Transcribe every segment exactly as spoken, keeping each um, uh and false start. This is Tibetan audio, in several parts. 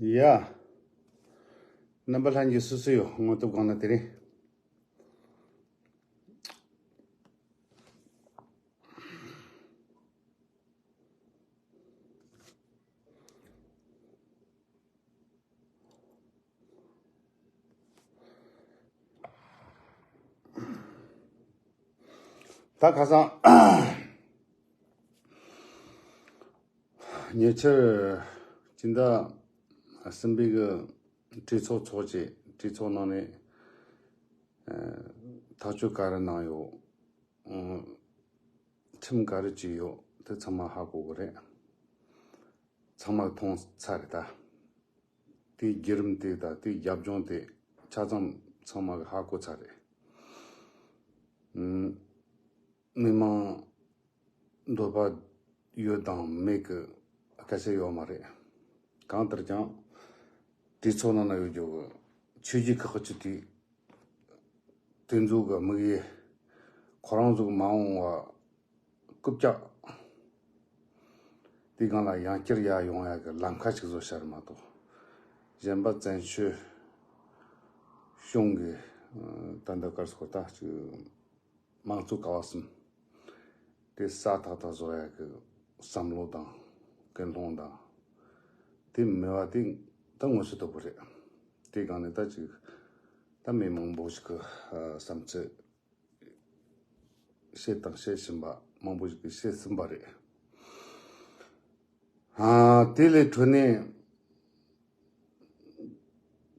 ཡ། རྣམ་པ་ལྷན་རྒྱས་སུ་སུ་ཡོད། དངོས་སྟོབས་གང་ན་དེ་རིང་། ད་ཁ་སང་ཉེ་ཆར་སྤྱི་ཟླ་གསུམ་པའི་གི་གྲོས་ཚོགས་ཚོགས་བྱས། གྲོས་ཚོགས་ནང་ནས་ཐག་གཅོད་ག་རེ་གནང་ཡོད། ཁྲིམས་ག་རེ་བྱས་ཡོད། དེ་ཚང་མ་ཧ་གོ་གི་རེད། ཚང་མ་མཐོང་ཚར་རེད་ད། དེའི་བརྒྱུད་རིམ་དེ་དང་དེའི་རྒྱབ་ལྗོངས་དེ་ཆ་ཚང་ཚང་མ་གི་ཧ་གོ་ཚར་རེད། ཨུམ། མི་མང་འདོད་པ་ཡོད་དང་མེད་ཀྱི་སྐད་ཆ་ཡོད་མ་རེད། གང་ལྟར་ཀྱང་གྲོས་ཚོགས་ནང་ན་ཡོད་རྒྱུ་གི་ཆོས་བརྒྱུད་ཁག་ཅིག་དེ་དེ་ཚོ་གི་དམིགས་ཡུལ་ཁོ་རང་ཚོ་གི་མ་འོངས་པ་རྐུབ་བཀྱག་དེའི་སྒང་ལ་ཡང་བསྐྱར་ཡར་ཡོང་ཡག་གི་ལམ་ཁ་ཅིག་བཟོ་བྱ་རེད་མ་གཏོགས། གཞན་པ་བཙན་བྱོལ་གཞུང་གི་ད་ལྟ་གར་སོང་ད་ཅིག་དམངས་གཙོ་ཀ་བ་གསུམ་དེ་སྲ་ཐག་ཐག་བཟོ་ཡག་གི་བསམ་བློ་དང་ཀུན་སློང་དང་དེ་མེད་པ་དེ་ད་མངོན་གསལ་དོད་པོ་རེད། དེའི་སྒང་ནས་ད་ཅིག་ད་མི་མང་པོ་ཞིག་གི་བསམ་ཚུལ་བཤད་དང་བཤད་བཞིན་པ་མང་པོ་ཞིག་གིས་བཤད་ཟིན་པ་རེད། ཨ། དེ་ལས་འཕྲོས་ནས་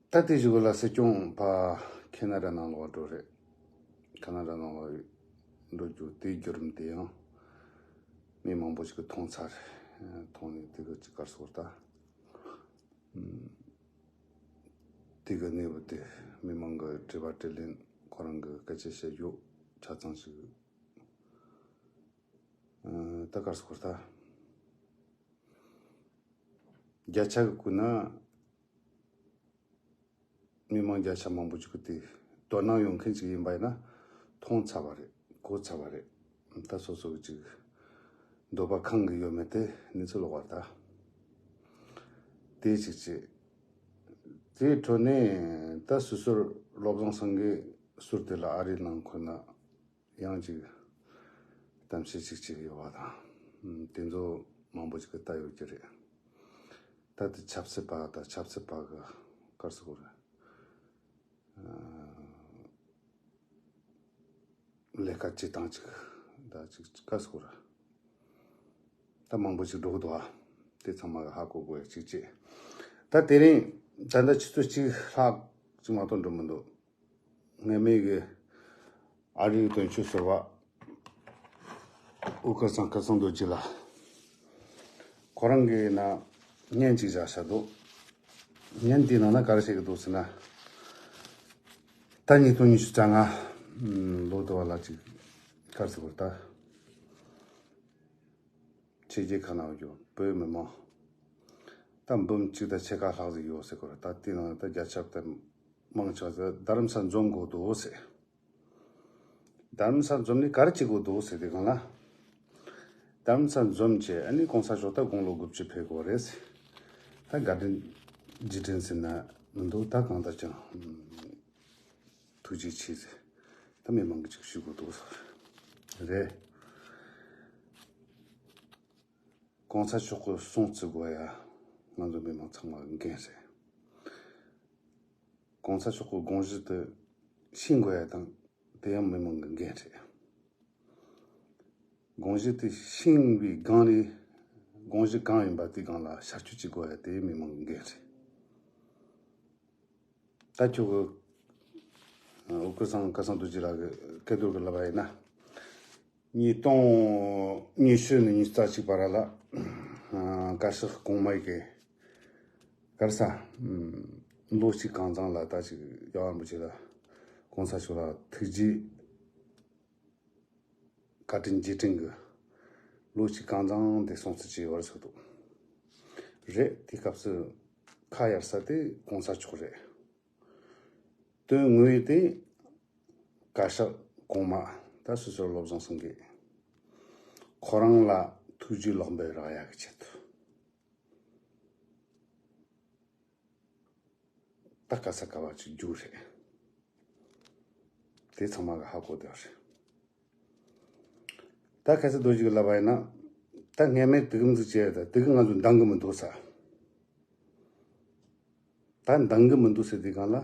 ད་དེ་བཞིན་ལ་སྲིད་སྐྱོང་ཕ་ཁེ་ན་ཌ་ནང་ལོགས་འགྲོ་རེད། ཁེ་ན་ཌ་ནང་ལོགས་འགྲོ་རྒྱུ་དེའི་བརྒྱུད་རིམ་དེ་ཡང་མི་མང་པོ་ཞིག་གིས་མཐོང་ཚར། མཐོང་ནས་དེ་གི་ཅིག་གར་སོང་ད། དེ་གི་གནས་བབ་དེ་མི་མང་གི་དྲི་བ་དྲིས་ལན་ཁོ་རང་གི་སྐད་ཆ་བཤད་རྒྱུ་ཆ་ཚང་ཞིག་ད་གར་སོང་ད། བརྒྱ་ཆ་གི་བཀོད་ན་མི་མང་བརྒྱ་ཆ་མང་པོ་ཅིག་གི་དེ་དོ་སྣང་ཡོང་མཁན་ཅིག་ཡིན་པ་ཡིན་ན་མཐོང་ཚར་བ་རེད། གོ་ཚར་བ་རེད། ད་སོ་སོ་གི་ཅིག་འདོད་པ་ཁེངས་གི་ཡོད་མེད་དེ་གནས་ཚུལ་ལོགས་པ་རེད་ད། དེ་གཅིག་བྱས། དེའི་འཕྲོས་ནས་ད་སོ་སོར་བློ་བཟང་སེང་གེ་ཟུར་དེ་ལ་ཨ་རིའི་ནང་ཁུལ་ན་ཡང་ཅིག་གཏམ་བཤད་ཅིག་བྱེད་ཀྱི་ཡོད་པ་དང་། དེ་ཚོ་མང་པོ་ཅིག་གིས་ལྟ་ཡོད་ཀྱི་རེད། ད་དེ་ཆབ་སྲིད་པ་དང་ཆབ་སྲིད་པ་གི་གར་སོང་རེད། ལས་ཀ་བྱེད་སྟངས་ཅིག་ད་ཅིག་གར་སོང་རེད། ད་མང་པོ་ཅིག་འགྲོ་གི་འདུག་ཨ། དེ་ཚང་མ་གི་ཧ་གོ་དགོས་ཡ་ཅིག་བྱས། ད་དེ་རིང་ད་ལྟ་ཆུ་ཚོད་གཅིག་ལྷག་ཅིག་མ་གཏོགས་འགྲོ་མི་འདུག་སྔ་མའི་གི་ཨ་རིའི་དོན་གཅོད་ཟུར་པ་ཨོ་ཀར་སང་སྐལ་བཟང་རྡོ་རྗེ་ལགས། ཁོ་རང་གིས་ན་བརྙན་ཅིག་བཞག་བཞག་འདུག་བརྙན་དེའི་ནང་ན་ག་རེ་བཤད་ཀྱི་འདུག་ཟེར་ན། ད་ཉིས་སྟོང་ཉི་ཤུ་རྩ་ལྔ་ལོ་དུ་བ་ལ་ཅིག་གར་སོང་ད། ཕྱི་རྒྱལ་ཁག་ནང་ཡོད་བོད་མི་མང་ད་འབུམ་གཅིག་དང་ཕྱེད་ཀ་ལྷག་ཟིག་ཡོད་ཟེར་གོ་ར། ད་དེ་ནང་ད་བརྒྱ་ཆ་ད་མང་ཆེ་བ་རྡ་རམ་ས་འཛོམས་དགོས་འདུག་ཟེར། རྡ་རམ་ས་འཛོམས་ནས་ག་རེ་བྱེད་དགོས་འདུག་ཟེར་དེ་གང་ལ། རྡ་རམ་ས་འཛོམས་བྱས་ཨ་ནི་གོང་ས་མཆོག་ད་དགུང་ལོ་དགུ་བཅུ་ཕེབས་དགོས་རེད་ཟེར། ད་བཀའ་དྲིན་རྗེས་དྲན་ཟེར་ན་མི་འདུག་ད་གང་ལྟར་ཀྱང་ཐུགས་རྗེ་ཆེ་ཟེར། ད་མི་མང་གིས་ཅིག་ཞུ་དགོས་འདུག་ཟེར། རེད། གོང་ས་མཆོག་གི་གསུང་བརྩི་དགོས་ཡ་ང་ཚོ་མི་མང་ཚང་མ་གི་འགན་རེད། གོང་ས་མཆོག་གི་དགོངས་གཞི་དེ་ཤེས་དགོས་ཡ་དང་དེ་ཡང་མི་མང་གི་འགན་རེད། དགོངས་གཞི་དེ་ཤེས་པའི་སྒང་ནས་དགོངས་གཞི་གང་ཡིན་པ་དེའི་སྒང་ལ་ཤར་སྐྱོད་བྱེད་དགོས་ཡ་དེ་མི་མང་གི་འགན་རེད། ད་ཁྱོད་ཀྱི་ཨོ་ཀར་སང་སྐལ་བཟང་རྡོ་རྗེ་ལགས་ཀྱི་སྐད་སྡུག་གི་ལབ་པ་ཡིན་ན། ཉིས་སྟོང་ཉི་ཤུ་ནས་ཉི་ཤུ་རྩ་གཅིག་བར་ལ་ཨ་བཀའ་ཤག་གོང་མ་ཡི་གི་གར་ས་ཨམ་ལོ་གཅིག་གང་ཙམ་ལ་ད་ཅིག་རྒྱལ་བ་རིན་པོ་ཆེ་ལ་གོང་ས་མཆོག་ལ་ཐུགས་རྗེ་བཀའ་དྲིན་རྗེས་དྲན་གྱི་ལོ་གཅིག་གང་ཙམ་དེ་སྲུང་བརྩི་བྱས་ཡོད་རེད་ཟེར་འདུག་རེད། དེ་སྐབས་སུ་ཁ་གཡར་ས་དེ་གོང་ས་མཆོག་རེད། དོན་དངོས་དེ་བཀའ་ཤག་གོང་མ་ད་སོ་སོར་བློ་བཟང་སེང་གེ་ཁོ་རང་ལ་ཐུགས་རྗེ་ལོག་འབེབས་རག་ཡག་གི་ཆེད་དུ། ད་ག་ས་ག་བ་ཅིག་རྒྱུགས་རེད། དེ་ཚང་མ་གི་ཧ་གོ་བསྡད་རེད། ད་ཁ་སང་རྡོ་རྗེ་གི་ལབ་པ་ཡིན་ན། ད་སྔ་མའི་དུག་མཛུག་བྱས་ད་དུག་ང་ཚོ་འདང་གི་མི་འདུག་ས། ད་འདང་གི་མི་འདུག་ཟེར་དུས་སྒང་ལ།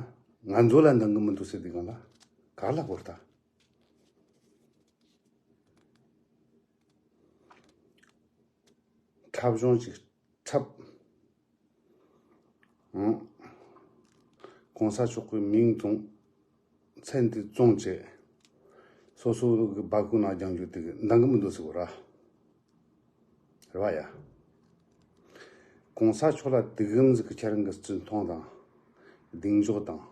ང་ཚོ་ལ་འདང་གི་མི་འདུག་ཟེར་དུས་སྒང་ལ། ག་ལ་གོ་ད། འཁྲབ་གཞུང་ཅིག་འཁྲབ། ཨང་། གོང་ས་མཆོག་གི་མིང་དང་མཚན་དེ་བཙོང་བྱས། སོ་སོ་གི་སྦ་ཁུག་ནང་རྒྱང་རྒྱུག་དེ་གི་འདང་གི་མི་འདུག་ཟེར་གོ་ར། རེད་བ་ཡ། གོང་ས་མཆོག་ལ་དུག་ཧམ་ཟིག་གི་ཁྱེད་རང་གི་བརྩི་མཐོང་དང་། གདེང་འཇོག་དང་།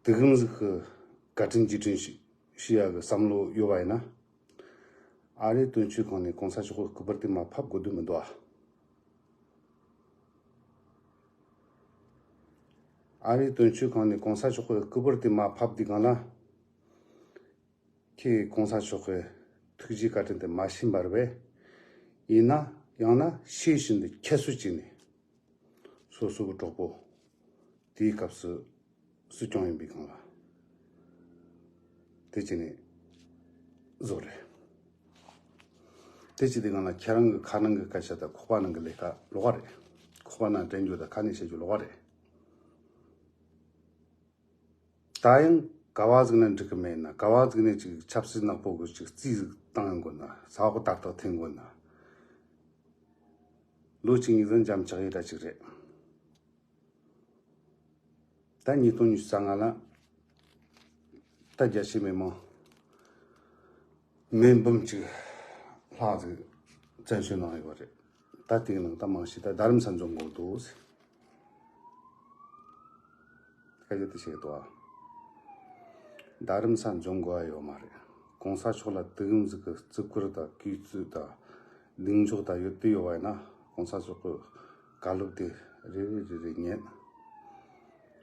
དུག་ཧམ་ཟིག་གི་བཀའ་དྲིན་རྗེས་དྲན་ཞུ་ཞུ་ཡ་གི་བསམ་བློ་ཡོད་པ་ཡིན་ན། ཨ་རིའི་དོན་གཅོད་ཁང་ནས་གོང་ས་མཆོག་གི་སྐུ་པར་དེ་མར་ཕབ་དགོས་དོན་མི་འདུག་ཨ། ཨ་རིའི་དོན་གཅོད་ཁང་ནས་གོང་ས་མཆོག་གི་སྐུ་པར་དེ་མར་ཕབ་དུས་སྒང་ལ། ཁྱེད་གོང་ས་མཆོག་གི་ཐུགས་རྗེ་བཀའ་དྲིན་དེ་མ་ཤེས་པ་རེད་པས། ཡིན་ན་ཡང་ན་ཤེས་བཞིན་དུ་ཁྱད་གསོད་བྱས་ནས། སོ་སོ་གི་གྲོགས་པོ། དེའི་སྐབས་སུ་སྲིད་སྐྱོང་ཡིན་པའི་སྒང་ལ། དེ་བྱས་ནས་བཟོ་རེད། དེ་བྱས་དུས་སྒང་ལ་ཁྱེད་རང་གི་ཁ་ནང་གི་སྐད་ཆ་དང་ཁོག་པ་ནང་གི་ལས་ཀ་ལོགས་ཀ་རེད། ཁོག་པ་ནང་དྲན་རྒྱུ་དང་ཁ་ནས་བཤད་རྒྱུ་ལོགས་ཀ་རེད། ད་ཡང་ག་བ་ཟིག་ནས་འགྲིག་གི་མེད་ན། ག་བ་ཟིག་ནས་ཅིག་ཆབ་སྲིད་ནག་པོ་གི་ཅིག་རྩིས་ཟིག་བཏང་ཡོང་དགོས་ན། ས་འོག་ཏག་ཏག་འཐེན་དགོས་ན། ལོ་གཅིག་གཉིས་ཙམ་འཇམ་ཆག་ཡི་འདྲ་ཅིག་རེད། ད་ཉིས་སྟོང་ཉི་ཤུ་རྩ་ལྔ་ལ་ད་རྒྱལ་སྤྱིའི་མི་མང་མི་འབུམ་གཅིག་ལྷག་ཟིག་བཙན་བྱོལ་ནང་ཡོད་རེད། ད་དེའི་ནང་ད་མང་ཤོས་ད་རྡ་རམ་ས་འཛོམས་དགོས་འདུག་ཟེར། སྐད་ཆ་དེ་བཤད་འདུག་ཨ། རྡ་རམ་ས་འཛོམས་དགོས་ཡ་ཡོད་མ་རེད། གོང་ས་མཆོག་ལ་དུག་ཧམ་ཟིག་གི་བརྩི་བཀུར་དང་གུས་བརྩི་དང་གདེང་འཇོག་དང་ཡོད་དེ་ཡོད་པ་ཡིན་ན། གོང་ས་མཆོག་གི་བཀའ་སློབ་དེ་རེ་རེ་རེ་རེ་ཉན།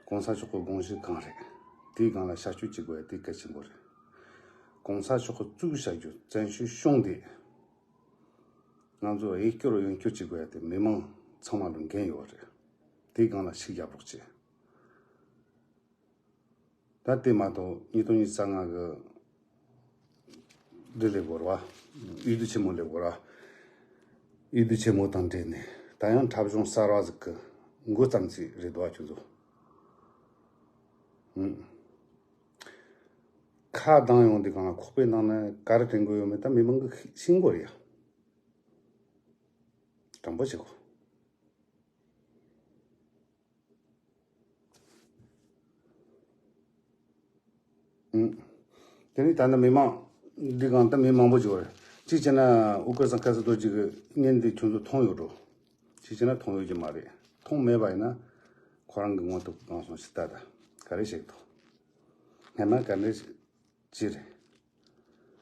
གོང་ས་མཆོག་གི་དགོངས་གཞི་གང་རེད། དེའི་སྒང་ལ་བྱ་སྤྱོད་བྱེད་དགོས་ཡ་དེ་གལ་ཆེན་པོ་རེད། གོང་ས་མཆོག་གི་གཙོས་བྱ་རྒྱུ་བཙན་བྱོལ་གཞུང་དེ། ང་ཚོ་གཡས་སྐྱོར་གཡོན་སྐྱོར་བྱེད་དགོས་ཡ་དེ་མི་མང་ཚང་མ་ལ་འགན་ཡོད་རེད། དེའི་སྒང་ལ་ཤུགས་རྒྱབ་རོགས་བྱེད། ད་དེ་མ་གཏོགས་ཉིས་སྟོང་ཉི་ཤུ་རྩ་ལྔ་གི་འདི་སླེབས་དགོས་རེད་བ། འོས་བསྡུ་ཆེན་མོ་སླེབས་དགོས་རེད་བ། འོས་བསྡུ་ཆེན་མོ་དང་འབྲེལ་ནས་ད་ཡང་འཁྲབ་གཞུང་གསར་བ་ཟིག་གི་འགོ་བརྩམས་ཚེ་རེད་འདུག་བ་ཁྱོད་ཚོ། ཧུམ། ཁ་གདངས་ཡོང་དུས་སྒང་ལ་ཁོག་པའི་ནང་ན་ག་རེ་དྲན་གི་ཡོད་མེད་ད་མི་མང་གིས་ཤེས་གི་རེད་ཡ། དྲང་པོ་བྱེད་དགོས། ཨང་། དེ་ནས་ད་ནི་མི་མང་འདི་གང་ལྟར་མི་མང་པོ་ཅིག་ཡོད་རེད། གཅིག་བྱས་ན་ཨུ་ཀར་སང་ཁ་སི་རྡོ་རྗེ་གི་བརྙན་འདི་ཁྱོད་ཚོ་མཐོང་ཡོད་འགྲོ། གཅིག་བྱས་ན་མཐོང་ཡོད་ཀྱི་མ་རེད། མཐོང་མེད་པ་ཡིན་ན་ཁོ་རང་གི་ངོ་ཐུག་གང་སོང་ཞིག་ལྟ་ད། ག་རེ་བྱེད་ཐུབ། སྔན་མ་ག་འདྲ་ཅི་རེད།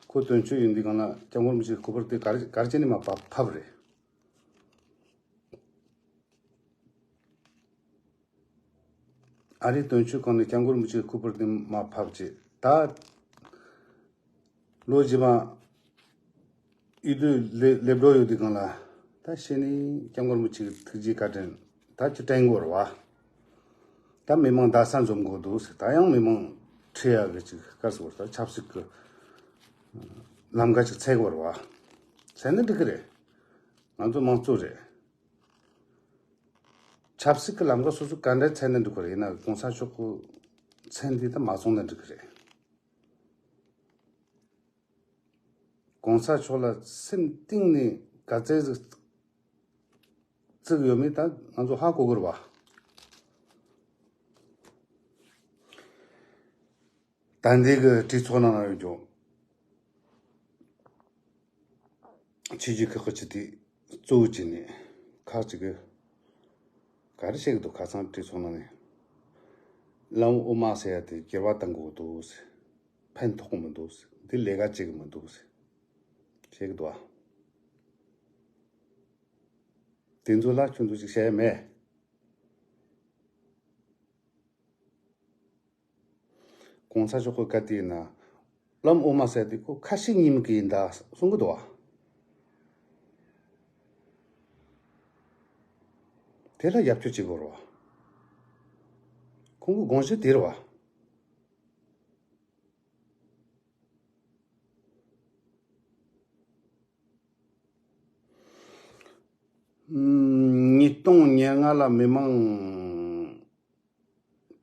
ཁོ་དོན་གཅོད་ཡིན་དུས་གང་ལ་སྐྱབས་མགོན་རིན་པོ་ཆེའི་སྐུ་པར་དེ་ག་རེ་ག་རེ་བྱས་ནས་མར་ཕབ་ཕབ་རེད། ཨ་རིའི་དོན་གཅོད་ཁང་ནས་སྐྱབས་མགོན་རིན་པོ་ཆེའི་སྐུ་པར་དེ་མར་ཕབ་བྱས། ད་ལོ་རྗེས་མ་འོས་བསྡུ་ལས་སླེབས་འགྲོ་ཡོད་དུས་སྒང་ལ་ད་ཤེས་ནས་སྐྱབས་མགོན་རིན་པོ་ཆེ་གི་ཐུགས་རྗེ་བཀའ་དྲིན་ད་ཅི་དྲན་དགོས་རེད་བ། ད་མི་མང་རྡ་ས་འཛོམས་དགོས་འདུག་ཟེར། ད་ཡང་མི་མང་ཁྲིད་ཡག་གི་ཅིག་སྐར་སོར་ད་ཆབ་སྲིད་ཀྱི་ལམ་ཁ་ཅིག་འཚོལ་དགོས་རེད་བ། འཚོལ་ན་འགྲིག་གི་རེད། ང་ཚོ་མང་གཙོ་རེད། ཆབ་སྲིད་ཀྱི་ལམ་ཁ་སོ་སོ་ག་འདྲ་འཚོལ་ན་འགྲིག་གི་རེད་ན། གོང་ས་མཆོག་གི་མཚན་དེ་ད་མ་བཙོང་ན་འགྲིག་གི་རེད། གོང་ས་མཆོག་ལ་སེམས་གཏིང་ནས་དགའ་ཚལ་ཟིག་བརྩིགས་ཡོད་མེད་ད་ང་ཚོ་ཧ་གོ་གི་རེད་བ། ད་འདི་གི་གྲོས་ཚོགས་ནང་ན་ཡོད་རྒྱུ། ཆོས་བརྒྱུད་ཁག་གི་སྤྱི་འཐུས་གཙོ་བོ་བྱས་ནས་ཁག་ཅིག་གིས་ག་རེ་བཤད་གི་འདུག་ཁ་སང་གྲོས་ཚོགས་ནང་ནས། བླ་མ་དབུ་མ་ཟེར་ཡ་དེ་འགྱུར་བ་གཏང་དགོས་འདུག་ཟེར། ཕན་ཐོགས་གི་མི་འདུག་ཟེར། འདི་ལས་ཀ་བྱེད་གི་མི་འདུག་ཟེར་བཤད་གི་འདུག་ཨ། དེ་ཚོ་ལ་ཁྱོད་ཚོ་ཅིག་བཤད་ཡ་མེད། གོང་ས་མཆོག་གི་སྐད་དེ་ཡིན་ན། བླ་མ་དབུ་མ་ཟེར་དེ་ཁོ་ཁ་ཞེ་གཉིས་མེད་ཀྱི་ཡིན་ད་གསུང་གི་འདུག་བ། དེ་ལ་རྒྱབ་སྐྱོར་བྱེད་དགོས་རེད་བ། ཁོང་གི་དགོངས་གཞི་དེ་རེད་བ། ཉིས་སྟོང་ཉེར་ལྔ་ལ་མི་མང་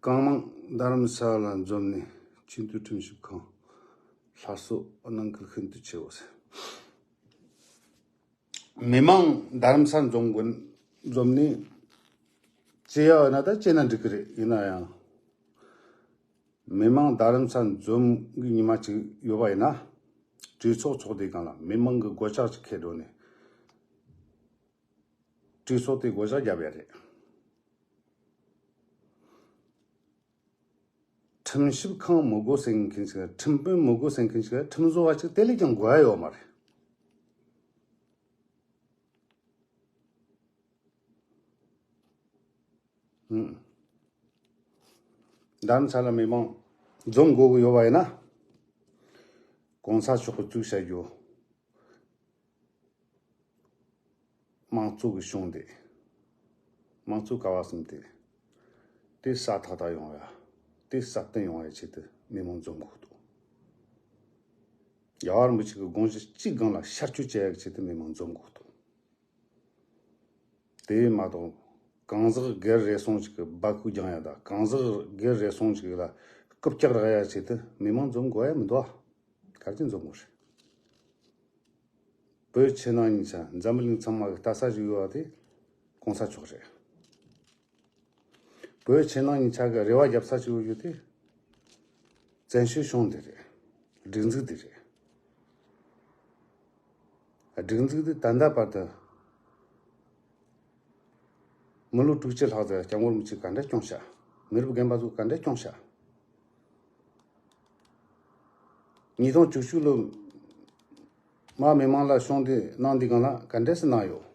གང་མང་རྡ་རམ་ས་ལ་འཛོམས་ནས་ཆེས་མཐོའི་ཁྲིམས་ཞིབ་ཁང་སླར་གསོ་གནང་གི་ཤིན་ཏུ་ཆེའོ་ཟེར། མི་མང་རྡ་རམ་ས་འཛོམས་དགོས། འཛོམས་ནས་ཅི་ཡ་ཡོད་ན་ད་ཅི་ན་འགྲིག་གི་རེད། ཡིན་ན་ཡང་། མི་མང་རྡ་རམ་ས་འཛོམས་གི་ཉི་མ་གཅིག་ཡོད་པ་ཡིན་ན། གྲོས་ཚོགས་ཚོགས་དུས་སྒང་ལ་མི་མང་གི་སྒོ་ལྕགས་གཅིག་ཁེལ་འགྲོ་ནས། གྲོས་ཚོགས་དེ་སྒོ་ལྕགས་བརྒྱབ་ཡ་རེད། ཁྲིམས་ཞིབ་ཁང་མི་དགོས་ཟེར་མཁན་ཞིག་ཁྲིམས་དཔོན་མི་དགོས་ཟེར་མཁན་ཞིག་ཁྲིམས་བཟོ་བ་ཅིག་དེ་ལས་ཀྱང་དགོས་ཡ་ཡོད་མ་རེད། ཧུམ། རྡ་རམ་ས་ལ་མི་མང་འཛོམས་དགོས་ཀྱི་ཡོད་པ་ཡིན་ན། གོང་ས་མཆོག་གིས་གཙོས་བྱ་རྒྱུ། དམངས་གཙོ་གི་གཞུང་དེ། དམངས་གཙོ་ཀ་བ་གསུམ་དེ། དེ་སྲ་ཐག་ཐག་ཡོང་ཡ། དེ་སྲ་བརྟན་ཡོང་ཡ་ཆེད་དུ་མི་མང་འཛོམས་དགོས་འདུག། རྒྱལ་བ་རིན་པོ་ཆེ་གི་དགོངས་གཞི་གཅིག་སྒང་ལ་ཤར་སྐྱོད་བྱེད་ཡ་ཆེད་དུ་མི་མང་འཛོམས་དགོས་འདུག། དེ་མ་གཏོགས། གང་ཟག་སྒེར་རེ་ཟུང་ཞིག་གི་སྦ་ཁུག་རྒྱང་ཡ་དང་གང་ཟག་སྒེར་རེ་ཟུང་ཞིག་ལ་རྐུབ་བཀྱག་རག་ཡ་ཆེད་དུ་མི་མང་འཛོམས་དགོས་ཡ་མི་འདུག་ཨ། ག་རེ་འཛོམས་དགོས་རེད། བོད་ཕྱི་ནང་གཉིས་ཆ་འཛམ་བུ་གླིང་ཚང་མ་གི་ལྟ་ས་ཞིག་ཡོད་པ་དེ་གོང་ས་མཆོག་རེད། བོད་ཕྱི་ནང་གཉིས་ཆ་གི་རེ་བ་རྒྱབ་ས་ཞིག་ཡོད་རྒྱུ་དེ། བཙན་བྱོལ་གཞུང་འདི་རེད། སྒྲིག་འཛུགས་འདི་རེད། སྒྲིག་འཛུགས་འདི་ད་ལྟ་བར་དུ་མི་ལོ་དྲུག་ཅུ་ལྷག་ཙམ་སྐྱབས་མགོན་རིན་པོ་ཆེ་ག་འདྲ་སྐྱོང་བྱ། མི་རབས་རྒན་པ་ཚོ་ག་འདྲ་སྐྱོང་བྱ། ཉིས་སྟོང་བཅུ་གཅིག་ལོ་མ་མི་མང་ལ་གཞུང་འདི་གནང་འདི་གང་ལ་ག་འདྲ་སེ་གནང་ཡོད།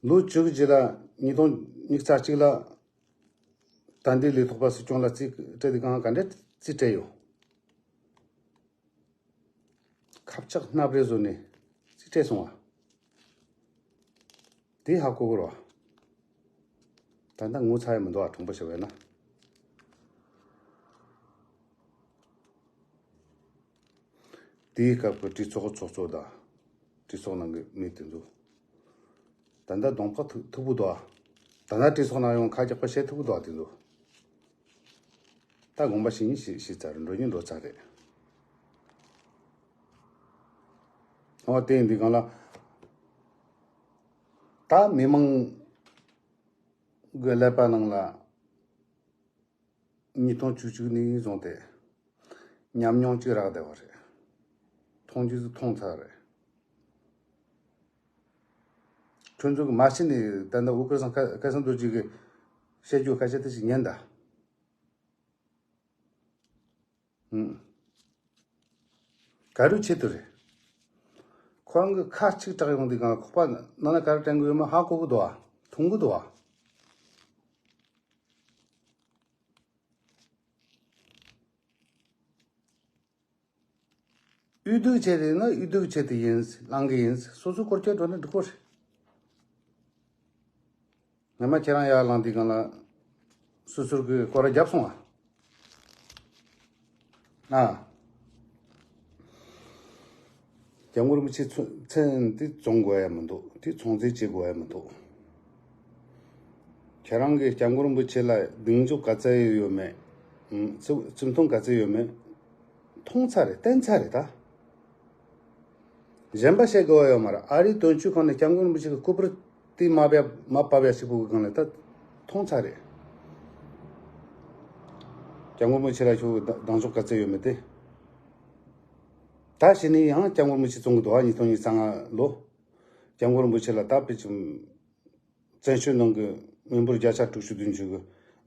ལོ་བཅུ་གི་རྗེས་ལ་ཉིས་སྟོང་ཉི་ཤུ་རྩ་གཅིག་ལ་ད་ལྟའི་ལས་ཐོག་པ་སྲིད་སྐྱོང་ལ་རྩིས་སྤྲད་དེ་གང་ག་འདྲ་རྩིས་སྤྲད་ཡོད། ཁབ་ཆག་སྣབས་རེ་བཟོས་ནས་རྩིས་སྤྲད་སོང་བ། དེ་ཧ་གོ་གི་རེད་བ། ད་ལྟ་ངོ་ཚ་ཡ་མི་འདུག་བ། དྲང་པོ་བཤད་པ་ཡིན་ན། དེའི་སྐབས་ཀྱི་གྲོས་ཚོགས་ཚོགས་གཙོ་དང་། གྲོས་ཚོགས་ནང་གི་མི་དེ་ཚོ། ད་ལྟ་གདོང་པ་མཐུག་མཐུག་པོ་འདུག་ཨ། ད་ལྟ་གྲོས་ཚོགས་ནང་ཡོང་ཁ་རྒྱག་པ་བྱེད་ཐུབ་ཀྱི་འདུག་ཨ་དེ་ཚོ། ད་དགོངས་པ་བཞེས་ཉིན་བཞེས་བཞེས་ཚར་རེད། འགྲོ་ཉིན་འགྲོ་ཚར་རེད། འོ་དེ་ཡིན་དུས་སྒང་ལ། ད་མི་མང་གི་ཀླད་པ་ནང་ལ། ཉིས་སྟོང་བཅུ་གཅིག་ནས་བཟུང་སྟེ་ཉམས་མྱོང་གཅིག་རག་བསྡད་པ་རེད། མཐོང་རྒྱུ་ཟིག་མཐོང་ཚར་རེད། ཁྱོད་ཚོ་གི་མ་ཤི་ནས་ད་ལྟ་འུ་སྐལ་བཟང་སྐལ་བཟང་རྡོ་རྗེ་གི་བཤད་རྒྱུ་སྐད་ཆ་དེ་ཞིག་ཉན་ད། ཧུམ། ག་རུ་ཆེད་དུ་རེད། ཁོ་རང་གི་ཁ་གཅིག་གྲག་ཡོང་དུས་གང་ཁོག་པ་ནང་ན་ག་རེ་དྲན་གི་ཡོད་མ་ཧ་གོ་གི་འདུག་ཨ། མཐོང་གི་འདུག་ཨ། འོས་བསྡུ་བྱས་ཏེ་ནི་འོས་བསྡུ་བྱས་ཏེ་ཡིན། བླང་གི་ཡིན། སོ་སོའི་སྐོར་སྐྱོད་འགྲོ་ན་འགྲིག་གོ་རེད། ངས་མ་ཁྱེད་རང་ཡར་ལངས་དུས་སྒང་ལ་སོ་སོར་གི་སྐོར་ར་བརྒྱབ་སོང་ཨ། ཨ། སྐྱབས་མགོན་རིན་པོ་ཆེ་མཚན་དེ་བཙོང་དགོས་ཡ་མི་འདུག་དེ་ཚོང་རྫས་བྱེད་དགོས་ཡ་མི་འདུག་ཁྱེད་རང་གིས་སྐྱབས་མགོན་རིན་པོ་ཆེ་ལ་གདེང་འཇོག་ག་ཚད་ཡོད་མེད། ཨུམ། བརྩི་བརྩི་མཐོང་ག་ཚད་ཡོད་མེད། མཐོང་ཚར་རེད། བསྟན་ཚར་རེད་ད། གཞན་པ་བཤད་དགོས་པ་ཡོད་མ་རེད། ཨ་རིའི་དོན་གཅོད་ཁང་ནས་སྐྱབས་མགོན་རིན་པོ་ཆེ་གི་སྐུ་པར་དེ་མ་བབ་མ་ཕབ་ཡ་ཞིག་པོ་གི་སྒང་ལ་ད་མཐོང་ཚར་རེད། སྐྱབས་མགོན་རིན་པོ་ཆེ་ལ་ཁྱོད་གདེང་འཇོག་ག་ཚད་ཡོད་མེད་དེ། ད་གཞི་ནས་ཡང་སྐྱབས་མགོན་རིན་པོ་ཆེ་བཙོང་གི་འདུག་ཨ། ཉིས་སྟོང་ཉི་ཤུ་རྩ་ལྔ་ལོ། སྐྱབས་མགོན་རིན་པོ་ཆེ་ལ་ད་དཔེ་ཅིག་བཙན་བྱོལ་ནང་གི་མི་འབོར་བརྒྱ་ཆ་དྲུག་ཅུ་བདུན་ཅུ་གི་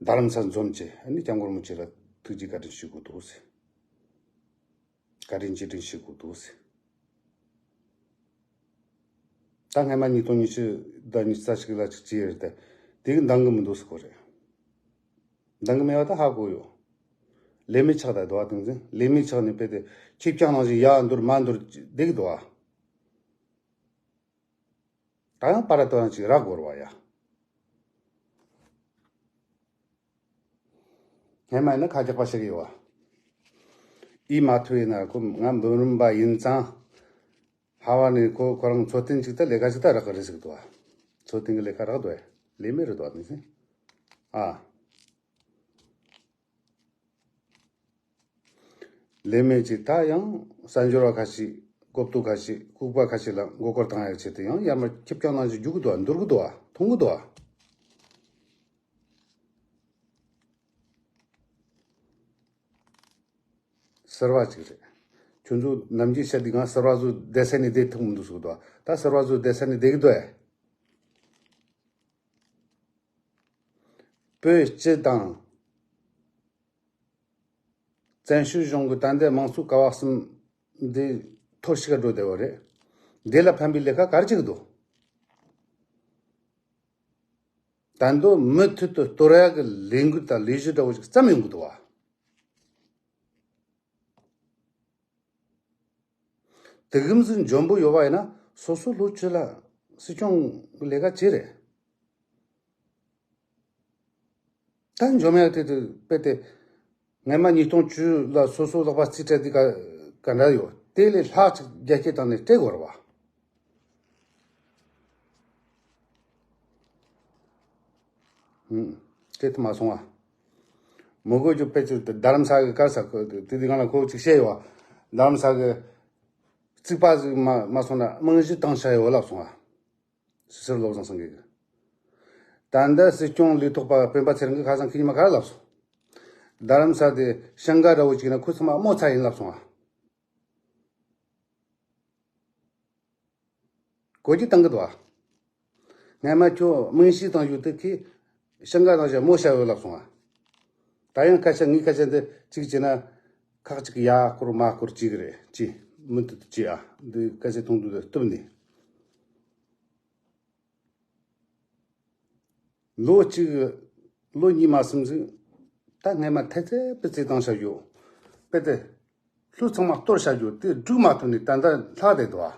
རྡ་རམ་ས་འཛོམས་བྱས། ཨ་ནི་སྐྱབས་མགོན་རིན་པོ་ཆེ་ལ་ཐུགས་རྗེ་བཀའ་དྲིན་ཞུ་དགོས་འདུག་ཟེར། བཀའ་དྲིན་རྗེས་དྲན་ཞུ་དགོས་འདུག་ཟེར། ད་སྔ་མ་ཉིས་སྟོང་ཉི་ཤུ་དང་ཉི་ཤུ་རྩ་གཅིག་ལ་ཅིག་བྱས་རེད་དེ། དེ་གི་འདང་གི་མི་འདུག་ཟེར་གོ་རེད། འདང་གི་མེད་པ་ད་ཧ་གོ་ཡོད། ལས་མི་ཆགས་ད་འདུག་ཨ། དེང་སང་ལས་མི་ཆགས་ནས་དཔེ་དེ་ཁྱི་སྤྱང་ནང་བཞིན་ཡར་འདུར་མར་འདུར་བསྡད་གི་འདུག་ཨ། ད་ཡང་པ་ར་ཏོ་ཡང་ཅིག་རག་དགོས་རེད་བ་ཡ། སྔས་མ་ཡིན་ན་ཁ་རྒྱག་པ་ཞིག་ཡོད་བ། ཨི་མ་ཐུ་ཡིན་ན་ཁོ་ང་འབུམ་རམས་པ་ཡིན་ཙང་། ཧ་བ་ནས་ཁོ་ཁོ་རང་འཚོ་རྟེན་ཅིག་ད་ལས་ཀ་ཅིག་ད་རག་གི་རེད་ཟེར་གི་འདུག་བ། འཚོ་རྟེན་གྱི་ལས་ཀ་རག་འདུག་བས། ལས་མེད་རེད་འདུག་བ་དེ་ཚེ། ཨ། ལས་མེད་ཅིག་ད་ཡང་གསར་འབྱོར་བ་ཁ་ཤས། གོ་སྟོད་ཁ་ཤས། ལྐུགས་པ་ཁ་ཤས་ལ་མགོ་སྐོར་བཏང་ཡག་ཆེད་དུ་ཡང་ཡར་མར་ཁེབས་རྐྱང་གནང་ཞིག་རྒྱུག་གི་འདུག་བ། འདུར་གི་འདུག་བ། མཐོང་གི་འདུག་བ། ཟུར་བ་ཅིག་རེད། ཁྱོད་ཚོ་ནམ་རྒྱུན་བཤད་དུས་གང་ཟུར་བ་ཚོ་བསྡད་ས་ནས་བསྡད་ཐུབ་མི་འདུག་ཟེར་གི་འདུག་བ། ད་ཟུར་བ་ཚོ་བསྡད་ས་ནས་བསྡད་གི་འདུག་ཨེ། བོད་སྤྱི་དང་། བཙན་བྱོལ་གཞུང་གི་ད་ལྟའི་དམངས་གཙོ་ཀ་བ་གསུམ་འདི་འཐོར་ཞིག་འགྲོ་བསྡད་པ་རེད། འདི་ལ་ཕན་པའི་ལས་ཀ་ག་རེ་བྱེད་ཀྱི་འདུག་ད་དུང་མུ་མཐུད་དུ་གཏོར་ཡག་གི་ལས་འགུལ་དང་ལས་གཞི་འདྲ་བོ་ཞིག་བརྩམས་ཡོང་གི་འདུག་བ། དེ་གམ་ཟིག་འཇོན་པོ་ཡོད་པ་ཡིན་ན་སོ་སོ་ལོ་བཅུ་ལ་སྲིད་སྐྱོང་གི་ལས་ཀ་བྱེད་རེད། ད་འཇོན་མེད་དེ་དེ་དཔེ་དེ། སྔས་མ་ཉིས་སྟོང་བཅུ་ལ་སོ་སོ་ལག་པ་རྩིས་སྤྲད་དེ་ག་ག་འདྲ་ཡོད། དེ་ལས་ལྷག་ཅིག་རྒྱ་སྐྱེད་བཏང་ནས་སྤྲད་དགོས་རེད་བ། ཧུམ། སྤྲད་ཐུབ་མ་སོང་བ། མི་དགོས་རྒྱུ་དཔེ་ཅིག་རྡ་རམ་ས་གི་སྐལ་ས་ཁོ་དེ་དེ་གང་ལ་ཁོ་ཅིག་བཤད་ཡོད་བ། རྡ་རམ་ས་གི་རྩིག་པ་ཟིག་མ་མ་སོང་ན་རྨང་གཞི་བཏང་བྱ་ཡོད་ལབ་སོང་བ། ཟུར་བློ་བཟང་སེང་གེ་གིས། ད་ལྟ་སྲིད་སྐྱོང་ལས་ཐོག་པ་སྤེན་པ་ཚེ་རིང་གིས་ཁ་སང་ཁྱེད་ཉི་མ་ག་རེ་ལབ་སོང་། རྡ་རམ་ས་དེ་ཤང་ཀ་འདྲ་བོ་ཅིག་ན་ཁོ་ཚང་མ་རྨོ་ཚར་ཡིན་ལབ་སོང་ཨ། གོ་རྒྱུ་བཏང་གི་འདུག་ཨ། སྔས་མ་ཁྱོད་རྨང་གཞི་བཏང་རྒྱུ་དེ་ཁྱེད་ཤང་ཀ་དང་བཞག་རྨོ་བྱ་ཡོད་ལབ་སོང་ཨ། ད་ཡང་སྐད་ཆ་ངའི་སྐད་ཆ་འདི་གཅིག་བྱས་ན་ཁག་ཅིག་ཡར་སྐོར་མར་སྐོར་བྱེད་གི་རེད། ཅི་མུ་མཐུད་དུ་བྱེད་ཨ། འདི་སྐད་ཆ་ཐུང་ཐུང་དུ་གཏུབ་ནས། ལོ་གཅིག་ལོ་གཉིས་མ་ཟིན་ཟིན། ད་སྔས་མ་ཐེ་ཚེ་པི་ཚེ་བཏང་བྱ་རྒྱུ། དཔེ་དེ། ལྷུ་ཚང་མ་གཏོར་བྱ་རྒྱུ་དེ་སྒྲུག་མ་ཐུབ་ནས་ད་ལྟ་ལྷག་བསྡད་འདུག་ཨ།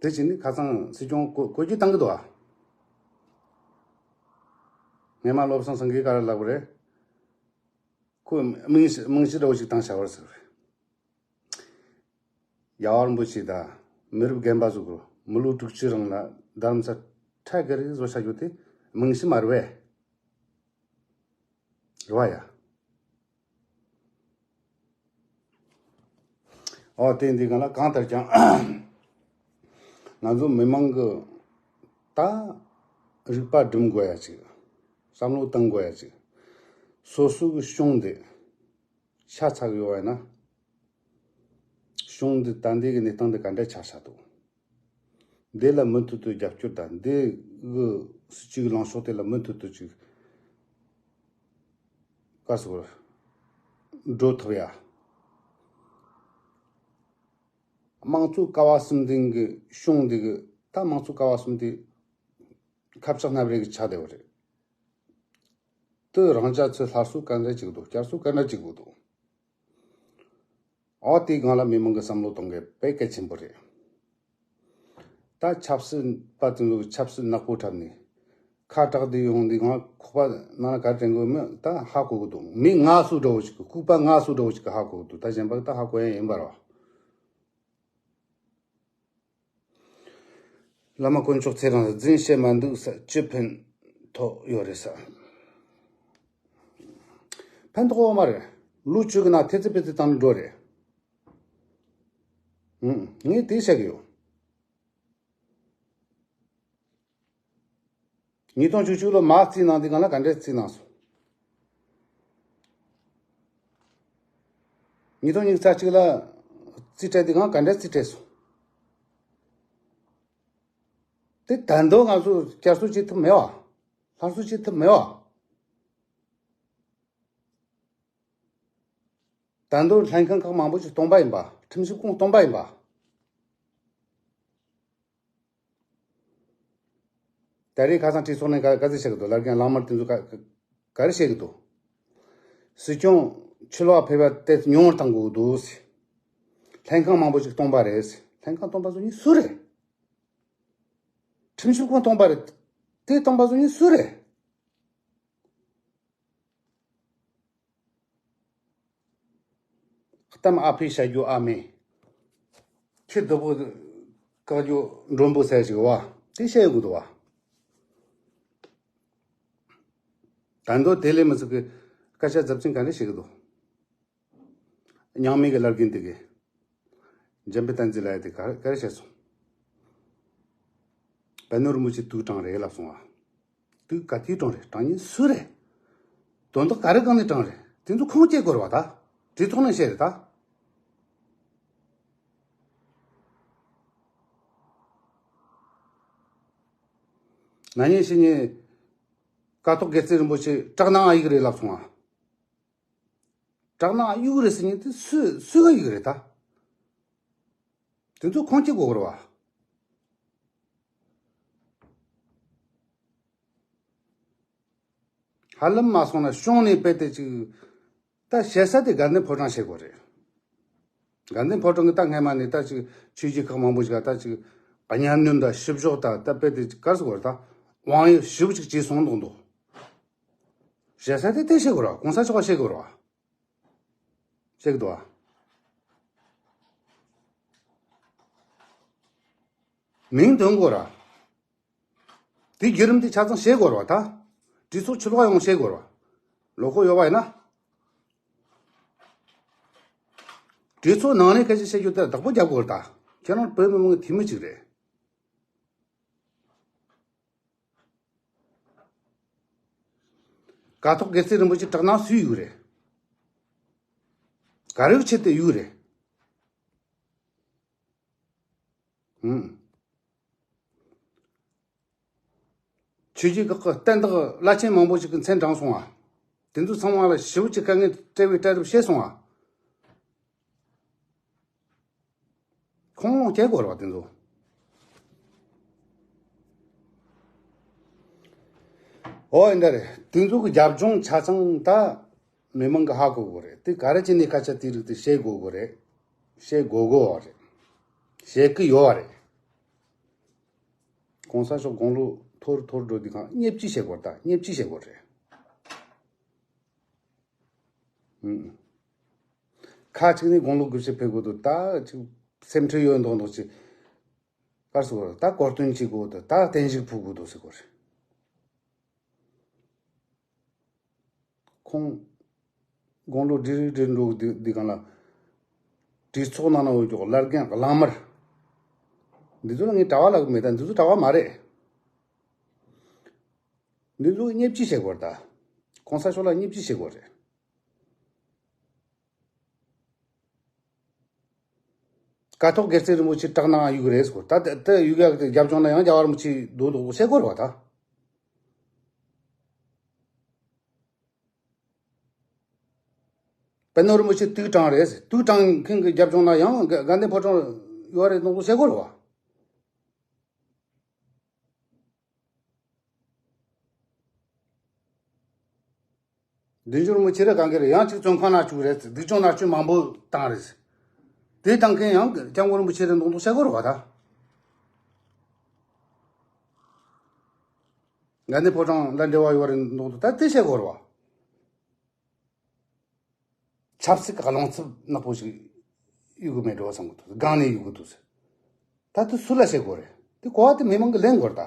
དེ་བྱས་ནས་ཁ་སང་སྲིད་སྐྱོང་གོ་གོ་རྒྱུ་བཏང་གི་འདུག་ཨ། སྔས་མ་བློ་བཟང་སེང་གེས་ག་རེ་ལབ་པ་རེད། ཁོས་རྨང་གཞི་རྨང་གཞི་འདྲ་བོ་ཞིག་བཏང་བྱ་བར་ཟེར་བས། རྒྱལ་བ་རིན་པོ་ཆེ་དང་མི་རབས་རྒན་པ་ཚོ་གིས་མི་ལོ་དྲུག་ཅུ་རིང་ལ་རྡ་རམ་ས་ཁྲལ་ག་རེ་བཟོ་བྱ་རྒྱུ་དེ་རྨང་གཞི་མ་རེད་པས། རེད་བ་ཡ། ཨོ་དེ་འདི་གང་ལ་གང་ལྟར་ཀྱང་ང་ཚོ་མི་མང་གི་ད་རིག་པ་སྒྲིམ་དགོས་ཡ་ཅིག། བསམ་བློ་བཏང་དགོས་ཡ་ཅིག། སོ་སོ་གི་གཞུང་འདི་ཤ་ཚ་གི་ཡོད་པ་ཡིན་ན། གཞུང་འདི་ད་ལྟའི་གི་གནས་སྟངས་འདི་ག་འདྲ་ཆགས་ཆགས་འདུག། འདི་ལ་མུ་མཐུད་དུ་རྒྱབ་སྐྱོར་དང་འདི་གི་སྲིད་ཇུས་ཀྱི་ལངས་ཕྱོགས་དེ་ལ་མུ་མཐུད་དུ་ཅིག་ག་ཟེར་དགོས་རེད། འགྲོ་ཐུབ་ཡ། དམངས་གཙོ་ཀ་བ་གསུམ་ལྡན་གྱི་གཞུང་འདི་གི་ད་དམངས་གཙོ་ཀ་བ་གསུམ་དེ་ཁ་ཕྱག་སྣ་བརྒྱད་ཀྱི་ཆ་དེ་བ་རེད། དེ་རང་རྒྱ་ཚོས་སླར་གསོ་ག་འདྲ་བྱེད་དགོས་འདུག། བསྐྱར་གསོ་ག་འདྲ་བྱེད་དགོས་འདུག། ཨོ་དེའི་སྒང་ལ་མི་མང་གི་བསམ་བློ་གཏོང་མཁན་དཔེ་གལ་ཆེན་པོ་རེད། ད་ཆབ་སྲིད་པ་དེ་ཚོ་གི་ཆབ་སྲིད་ནག་པོ་འཁྲབ་ནས་ཁ་གྲག་བསྡད་ཡོང་དུས་སྒང་ཁོག་པ་ནང་ལ་ག་རེ་དྲན་དགོས་མིན་ད་ཧ་གོ་གི་འདུག། མི་ང་སུ་འདྲ་བོ་ཞིག་གི་ལྐུགས་པ་ང་སུ་འདྲ་བོ་ཞིག་གི་ཧ་གོ་གི་འདུག། ད་གཞན་པ་གི་ད་ཧ་གོ་ཡ་ཡིན་པ་རེད། བླ་མ་དཀོན་མཆོག་ཚེ་རིང་རྫུན་བཤད་མ་འདུག་ས་ཅི་ཕན་ཐོགས་ཡོད་རེད་ས། ཕན་ཐོགས་ཡོད་མ་རེད། ལོ་བཅུ་གི་ནང་ཐེ་ཚེ་པེ་ཚེ་བཏང་ནས་འགྲོ་རེད། ཨུམ། ངས་དེ་བཤད་གི་ཡོད། ཉིས་སྟོང་བཅུ་གཅིག་ལོ་མར་རྩིས་གནང་དུས་སྒང་ལ་ག་འདྲས་རྩིས་གནང་སོང་། ཉིས་སྟོང་ཉི་ཤུ་རྩ་གཅིག་ལ་རྩིས་སྤྲད་དུས་སྒང་ག་འདྲས་རྩིས་སྤྲད་སོང་། དེ་ད་དུང་ང་ཚོ་བསྐྱར་གསོ་བྱེད་ཐུབ་མེད་བ། སླར་གསོ་བྱེད་ཐུབ་མེད་བ། ད་དུང་ལྷན་ཁང་ཁག་མང་པོ་ཞིག་སྟོང་པ་ཡིན་པ། ཁྲིམས་ཞིབ་ཁང་སྟོང་པ་ཡིན་པ། ད་རེས་ཁ་སང་གྲོས་ཚོགས་ནས་ག་ག་ཚོད་བཤད་གི་འདུག། ལར་རྒན་གླང་དམར་དེ་ཚོ་ག་ག་ག་རེ་བཤད་གི་འདུག། སྲིད་སྐྱོང་ཕྱི་ལོགས་ཕེབས་པ་དེ་ཉུང་བར་གཏང་དགོས་འདུག་ཟེར། ལྷན་ཁང་མང་པོ་ཞིག་སྟོང་པ་རེད་ཟེར། ལྷན་ཁང་སྟོང་པ་བཟོ་མཁན་སུ་རེད། ཁྲིམས་ཞིབ་ཁང་སྟོང་པ་རེད། དེ་སྟོང་པ་བཟོ་མཁན་སུ་རེད། ལམ་ཨ་ཕའི་བྱ་རྒྱུ་ཨ་མས། ཁྱི་རྡུལ་པོ་བཀག་རྒྱུ་མགྲོན་པོ་ཟེར་ཞིག་བ། དེ་བཤད་དགོས་འདུག་བ། ད་འདོད་དེ་ལས་མི་ཚིག་གི་སྐད་ཆ་རྫབ་ཆེན་ག་རེ་བཤད་གི་འདུག་མྱང་མེད་ཀྱི་བླ་རྒན་དེ་གིས། འཇམ་དཔལ་བསྟན་འཛིན་ལ་ཡ་དེ་ག་ག་རེ་བཤད་སོང་། པད་ནོར་རིན་པོ་ཆེ་དུག་དྲངས་རེད་ལབ་སོང་ང་། དུག་ག་དུས་དྲངས་རེད། དྲངས་ཉིན་སུ་རེད། དོན་དག་ག་རེ་སྒང་ནས་དྲངས་རེད། དེ་ཚོ་ཁུངས་སྐྱེལ་དགོས་རེད་བ་ད། གྲོས་ཚོགས་ནས་བཤད་རེད་ད། ན་ནིང་ཕྱི་ཉིན། ཀ་ཐོག་དགེ་རྩེ་རིན་པོ་ཆེ་བྲག་ནང་ཨ་ཡིག་རེད་ལབ་སོང་ང་། བྲག་ནང་ཨ་ཡིག་རེད་ཟེར་ཉིན་དེ་སུ་སུ་ག་ཡིག་རེད་ད། དེ་ཚོ་ཁུངས་སྐྱེལ་དགོས་རེད་བ། ཧ་ལམ་མ་སོང་ན་གཞུང་ནས་དཔེ་དེ་ཅིག་ད་བཤད་ས་དེ་དགའ་ལྡན་ཕོ་བྲང་བཤད་དགོས་རེད། དགའ་ལྡན་ཕོ་བྲང་གི་ད་སྔས་མ་ནས་ད་ཅིག་ཆོས་བརྒྱུད་ཁག་མང་པོ་ཞིག་ད་ཅིག་གཉའ་གནོན་དང་བཤུ་གཞོག་དང་ད་དཔེ་དེ་ཅིག་ག་རེ་ཟེར་དགོས་རེད་ད། དབང་ཡོད་ཞེ་པོ་ཅིག་བྱས་སོང་མདོག་མདོག་བཤད་ས་དེ་དེ་བཤད་དགོས་རེད་བ། གོང་ས་མཆོག་བཤད་དགོས་རེད་བ། བཤད་གི་འདུག་བ། མིང་འདོན་དགོས་རེད་བ། དེའི་བརྒྱུད་རིམ་དེ་ཆ་ཚང་ཤེས་དགོས་རེད་བ་ད། གྲོས་ཚོགས་ཕྱི་ལོགས་ཡོང་ཤེས་དགོས་རེད་བ། ལོ་ཁོ་ཡོད་པ་ཡིན་ན། གྲོས་ཚོགས་ནང་ནས་སྐད་ཆ་བཤད་རྒྱུ་དེ་བདག་པོ་རྒྱབ་དགོས་རེད་ད། ཁྱེད་རང་བོད་མི་མང་གི་འཐུས་མི་གཅིག་རེད། ཀ་ཐོག་དགེ་རྩེ་རིན་པོ་ཆེ་བྲག་ནང་སུའི་ཡིག་རེད། ག་རེའི་ཆེད་དུ་ཡིག་རེད། ཧུམ། ཆོས་བརྒྱུད་ཁག་གི་བསྟན་བདག་བླ་ཆེན་མང་པོ་ཞིག་གི་མཚན་དྲངས་སོང་ང་། དེ་ཚོ་ཚང་མ་ལ་ཞེ་པོ་ཅིག་དཀའ་ངལ་སྤྲད་པའི་གྲལ་རིམ་བཤད་སོང་ང་། ཁུངས་ལུང་སྐྱེལ་དགོས་རེད་བ་དེ་ཚོ། ཨོ་ཡིན་ད་རེད། དེ་ཚོ་གི་རྒྱབ་ལྗོངས་ཆ་ཚང་ད། མི་མང་གི་ཧ་གོ་དགོས་རེད། དེ་ག་རེ་བྱས་ནས་སྐད་ཆ་དེའི་རིགས་དེ་བཤད་དགོས་དགོས་རེད། བཤད་དགོས་དགོས་བ་རེད། བཤད་ཀྱི་ཡོད་བ་རེད། གོང་ས་མཆོག་དགུང་ལོ་མཐོ་རུ་མཐོ་རུ་འགྲོ་དུས་གང་བརྙས་བཅོས་བྱེད་དགོས་རེད་ད། བརྙས་བཅོས་བྱེད་དགོས་རེད། ཨུམ། ཁ་ཅིག་ནས་དགུང་ལོ་དགུ་བཅུ་ཕེབས་དགོས་འདུག་ད་ཅིག་སེམས་ཁྲལ་ཡོད་མདོག་མདོག་ཅིག་ག་རེ་ཟེར་དགོས་རེད། ད་གོ་སྟོན་བྱེད་དགོས་འདུག་ད་བརྟན་བཞུགས་ཕུལ་དགོས་འདུག་ཟེར་དགོས་རེད། ཁོང་དགུང་ལོ་བགྲེས་རིགས་བགྲེས་འགྲོ་འདི་འདི་གང་ལ། གྲོས་ཚོགས་ནང་ན་འོས་ཀྱོག་བླ་རྒན་གླང་དམར། འདི་ཚོ་ལ་ངས་གྲྭ་བ་ལབ་གི་མེད་ད། འདི་ཚོ་གྲྭ་བ་མ་རེད། འདི་ཚོ་བརྙས་བཅོས་བྱེད་དགོས་རེད་ད། གོང་ས་མཆོག་ལ་བརྙས་བཅོས་བྱེད་དགོས་རེད། ཀ་ཐོག་དགེ་རྩེ་རིན་པོ་ཆེ་བྲག་ནང་ཡོད་རེད་ཟེར། ད་དེ་དེ་ཡོད་ཡག་དེ་རྒྱབ་ལྗོངས་ན་ཡང་རྒྱལ་བ་རིན་པོ་ཆེ་རྡོ་རྡོ་བཤད་དགོས་རེད་བ་ད། པད་ནོར་རིན་པོ་ཆེ་དུག་དྲངས་རེད་ཟེར། དུག་དྲངས་མཁན་གྱི་རྒྱབ་ལྗོངས་ན་ཡང་དགའ་དགའ་ལྡན་ཕོ་བྲང་ཡོད་རེད་མདོག་མདོག་བཤད་དགོས་རེད་བ། བདུད་འཇོམས་རིན་པོ་ཆེ་རེད་གང་གི་རེད། ཡང་གཅིག་བཙོན་ཁང་ནང་བཅུག་རེད། སྡིག་སྦྱོང་མནར་གཅོད་མང་པོ་བཏང་རེད། དེ་བཏང་མཁན་ཡང་སྐྱབས་མགོན་རིན་པོ་ཆེ་རེད་མདོག་མདོག་བཤད་དགོས་རེད་བ་ད། དགའ་ལྡན་ཕོ་བྲང་ལ་འབྲེལ་བ་ཡོད་རེད་མདོག་མདོག་ད་དེ་བཤད་དགོས་རེད་བ། ཆབ་སྲིད་ཀྱི་རླུང་འཚུབ་ནག་པོ་ཞིག་གཡུག་གི་མེད་འགྲོ་བསམ་གི་འདུག་སྒང་ནས་གཡུག་གི་འདུག་ཟེར། ད་དེ་སུ་ལ་བཤད་དགོས་རེད། དེ་གོ་བ་དེ་མི་མང་གིས་ལེན་དགོས་རེད་ད།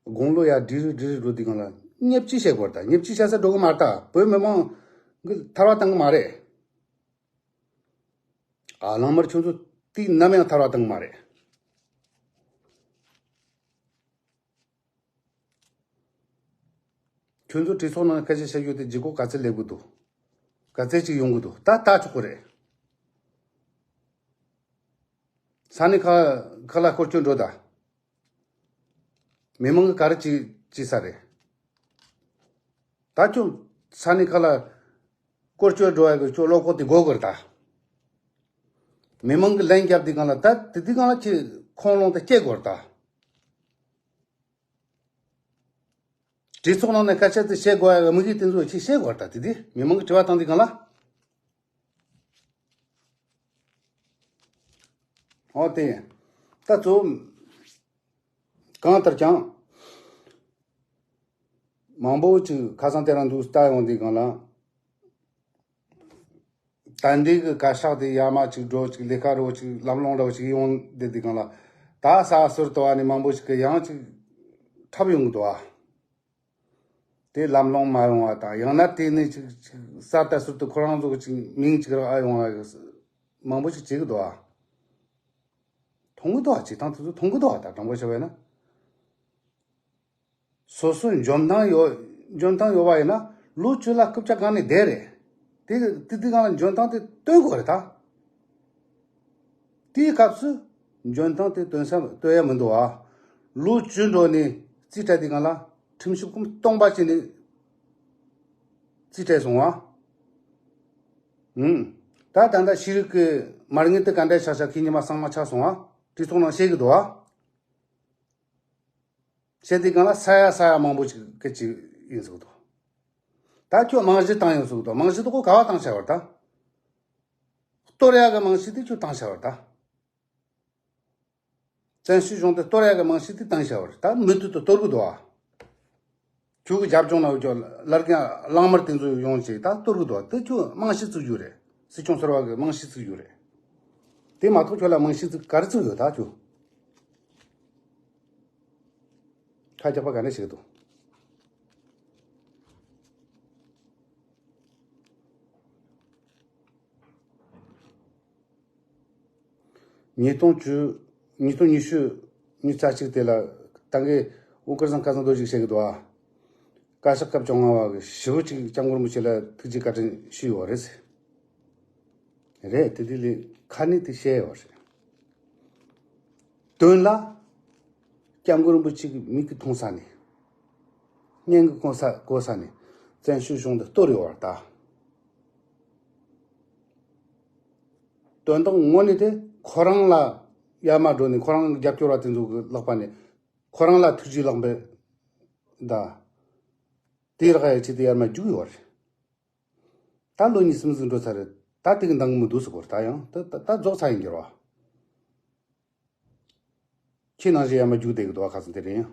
དགུང་ལོ་ཡར་བགྲེས་རིགས་བགྲེས་རིགས་འགྲོ་དུས་སྒང་ལ་བརྙས་བཅོས་བྱེད་དགོས་རེད་ད། བརྙས་བཅོས་བྱེད་ས་འགྲོ་གི་མ་རེད་ད། བོད་མི་མང་གིས་ཐར་བ་བཏང་གི་མ་རེད། ཨ་གླང་དམར་ཁྱོད་ཚོ་དུས་ནམ་ཡང་ཐར་བ་བཏང་གི་མ་རེད། ཁྱོད་ཚོ་གྲོས་ཚོགས་ནང་སྐད་ཆ་བཤད་རྒྱུ་དེ་ལྗིད་ཁོག་ག་ཚད་སླེབས་གི་འདུག་ག་ཚད་ཅིག་ཡོང་གི་འདུག་ད་ལྟ་ཆོག་གི་རེད། ས་གནས་ཁག་ཁག་ལ་སྐོར་སྐྱོད་འགྲོ་ད། མི་མང་གིས་ག་རེ་བྱེད་བྱེད་ས་རེད། ད་ཁྱོད་ས་གནས་ཁག་ལ་སྐོར་སྐྱོད་འགྲོ་ཡག་གི་ཁྱོད་བློ་ཁོག་དེ་དགོས་གི་རེད་ད། མི་མང་གིས་ལན་བརྒྱབ་དུས་སྒང་ལ་ད་དེ་དུས་སྒང་ལ་ཁྱེད་ཁོང་ལུང་དེ་སྐྱེལ་དགོས་རེད་ད། གྲོས་ཚོགས་ནང་ནས་སྐད་ཆ་དེ་བཤད་དགོས་ཡ་དམིགས་ཡུལ་དེ་ཚོ་ཁྱེད་བཤད་དགོས་རེད་ད། དེ་དུས་མི་མང་གིས་དྲི་བ་བཏང་དུས་སྒང་ལ། འོ་དེ། ད་གཙོ་བོ་གང་ལྟར་ཀྱང་ མང་པོ་ཅིག་ཁ་སང་དེ་རིང་འདུག་ལྟ་ཡོང་དུས་སྒང་ལ། ད་འདི་གི་བཀའ་ཤག་དེ་ཡར་མར་ཅིག་འགྲོ་ཅིག་ལས་ཀ་རོ་ཅིག་ལམ་ལྷོང་རོ་ཅིག་ཡོང་བསྡད་དུས་སྒང་ལ། ད་ས་ཟུར་དུ་བ་ནི་མང་པོ་ཞིག་གི་ཡང་ཅིག་འཁྲབ་ཡོང་གི་འདུག་ཨ། དེ་ལམ་ལྷོང་མ་ཡོང་བ་དང་ཡང་ན་དེ་ནས་ཅིག་ཅིག་ས་ད་ཟུར་དུ་ཁོ་རང་ཚོ་གི་ཅིག་མིང་ཅིག་རག་ཨ་ཡོང་བ་གི་མང་པོ་ཞིག་བྱེད་གི་འདུག་ཨ། མཐོང་གི་འདུག་ཨ། བྱེད་སྟངས་དེ་ཚོ་མཐོང་གི་འདུག་ཨ། ད་དྲང་པོ་བཤད་པ་ཡིན་ན། སོ་སོའི་འཇོན་ཐང་ཡོད། འཇོན་ཐང་ཡོད་པ་ཡིན་ན་ལོ་བཅུ་ལ་རྐུབ་བཀྱག་གང་ནས་བསྡད་རེད། དེ་དེ་དུས་སྒང་ལ་འཇོན་ཐང་དེ་སྟོན་དགོས་རེད་ད། དེའི་སྐབས་སུ་འཇོན་ཐང་དེ་སྟོན་ས་སྟོན་ཡ་མི་འདུག་ཨ། ལོ་བཅུ་འགྲོ་ནས་རྩིས་སྤྲད་དུས་སྒང་ལ་ཁྲིམས་ཞིབ་ཁོམ་སྟོང་པ་བྱས་ནས་རྩིས་སྤྲད་སོང་ཨ། ཨུམ། ད་ད་ལྟ་ཤེས་རིག་གི་མ་དངུལ་དེ་ག་འདྲ་ཆགས་ཆགས་ཁྱེད་ཉི་མ་གཙང་མ་ཆགས་སོང་ཨ། གྲོས་ཚོགས་ནང་བཤད་གི་འདུག་ཨ། བཤད་དུས་སྒང་ལ་ས་ཡ་ས་ཡ་མང་པོ་ཅིག་སྐད་ཅིག་ཡིན་ཟེར་གི་འདུག་ད་ཁྱོད་རྨང་གཞི་བཏང་ཡོད་ཟེར་གི་འདུག་རྨང་གཞི་དེ་ཁོ་ག་བ་བཏང་བྱ་བར་ད། གཏོར་ཡག་གི་རྨང་གཞི་དེ་ཁྱོད་བཏང་བྱ་བར་ད། བཙན་བྱོལ་གཞུང་དེ་གཏོར་ཡག་གི་རྨང་གཞི་དེ་བཏང་བྱ་བར་ད་མུ་མཐུད་དུ་གཏོར་གི་འདུག་ཨ། ཁྱོད་ཀྱི་རྒྱབ་ལྗོངས་ན་ཡོད་ཀྱང་ལར་ཀྱང་གླང་དམར་དེ་ཚོ་ཡོང་ཅིག་ད་གཏོར་གི་འདུག་ཨ། དེ་ཁྱོད་རྨང་གཞི་བཙུགས་རྒྱུ་རེད། སྲིད་སྐྱོང་ཟུར་པ་གི་རྨང་གཞི་བཙུགས་རྒྱུ་རེད། དེ་མ་གཏོགས་ཁྱོད་ལ་རྨང་གཞི་བཙུགས་ག་རེ་བཙུགས་ཡོད་ད་ཁྱོད། ཁ་རྒྱག་པ་ག་འདྲ་ཞིག་འདུག་ཉིས་སྟོང་བཅུ། ཉིས་སྟོང་ཉི་ཤུ། ཉི་ཤུ་རྩ་གཅིག་དེ་ལ་ད་གི་ཨོ་ཀར་སང་ཁ་སང་རྡོ་རྗེ་བཤད་གི་འདུག་ཨ། བཀའ་ཤག་སྐབས་བཅོ་ལྔ་བ་གི་ཞེ་པོ་ཅིག་སྐྱབས་མགོན་རིན་པོ་ཆེ་ལ་ཐུགས་རྗེ་བཀའ་དྲིན་ཞུས་ཡོད་རེད། རེད་དེ་དེ་ལས་ཁ་ནས་དེ་བཤད་ཡོད་རེད། དོན་ལ་སྐྱབས་མགོན་རིན་པོ་ཆེ་གི་མིག་གི་མཐོང་ས་ནས་སྙན་གི་གོ་ས་གོ་ས་ནས་བཙན་བྱོལ་གཞུང་འདི་གཏོར་ཡོད་བར་ད། དོན་དག་དངོས་གནས་དེ་ཁོ་རང་ལ་ཡར་མར་འགྲོ་ནས་ཁོ་རང་གི་རྒྱབ་སྐྱོར་བ་དེ་ཚོ་གི་ལག་པ་ནས་ཁོ་རང་ལ་ཐུགས་རྗེ་ལག་འབེབས་ད། དེ་རག་ཡ་ཆེད་དུ་ཡར་མར་རྒྱུགས་ཡོད་རེད། ད་ལོ་གཉིས་གསུམ་ཟིག་འགྲོ་ཚར་རེད། ད་དེ་གི་འདང་གི་མི་འདུག་ཟེར་གོ་རེད། ད་ཡང་ད་ད་ད་རྫོགས་ཚར་ཡིན་གྱི་རེད་བ། ཁྱེད་ནང་བཞིན་ཡར་མར་རྒྱུགས་བསྡད་གི་འདུག་བ། ཁ་སང་དེ་རིང་ཡང་།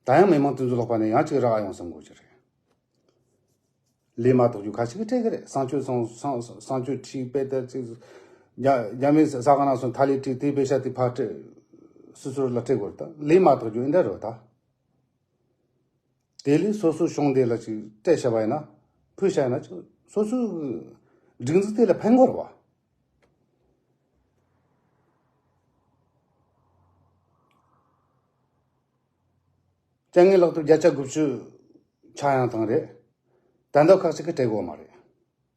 ད་ཡང་མི་མང་དེ་ཚོ་ལོག་པ་ནས་ཡང་ཅིག་རག་ཡོང་བསམ་དགོས་ཀྱི་རེད། ལས་མ་གཏོགས་རྒྱུ་ཁ་ཅིག་གི་སྤྲད་གི་རེད། གསང་སྤྱོད་གསང་གསང་གསང་སྤྱོད་ཁྲིད་དཔེ་དེབ་ཅིག་རྒྱ་རྒྱ་མིའི་ས་ག་ན་སོང་ཐ་ལི་ཁྲིད་དེ་དཔེ་ཤ་དེ་ཕར་སྤྲད། སོ་སོ་ལ་སྤྲད་དགོས་རེད། ད་ལས་མ་གཏོགས་རྒྱུ་འདི་འདྲ་རེད་བ་ད། དེ་ལས་སོ་སོ་གཞུང་དེ་ལ་ཅིག་སྤྲད་བྱ་བ་ཡིན་ན། ཕུལ་བྱ་ཡིན་ན་ཅིག་སོ་སོའི་སྒྲིག་འཛུགས་དེ་ལ་ཕན་གི་རེད་བ། དཀའ་ངལ་ལག་ཏུ་བརྒྱ་ཆ་དགུ་བཅུ་ཆག་ཡང་ཐང་རེད། ད་འདོད་ཁག་ཅིག་གི་སྤྲད་དགོས་མ་རེད།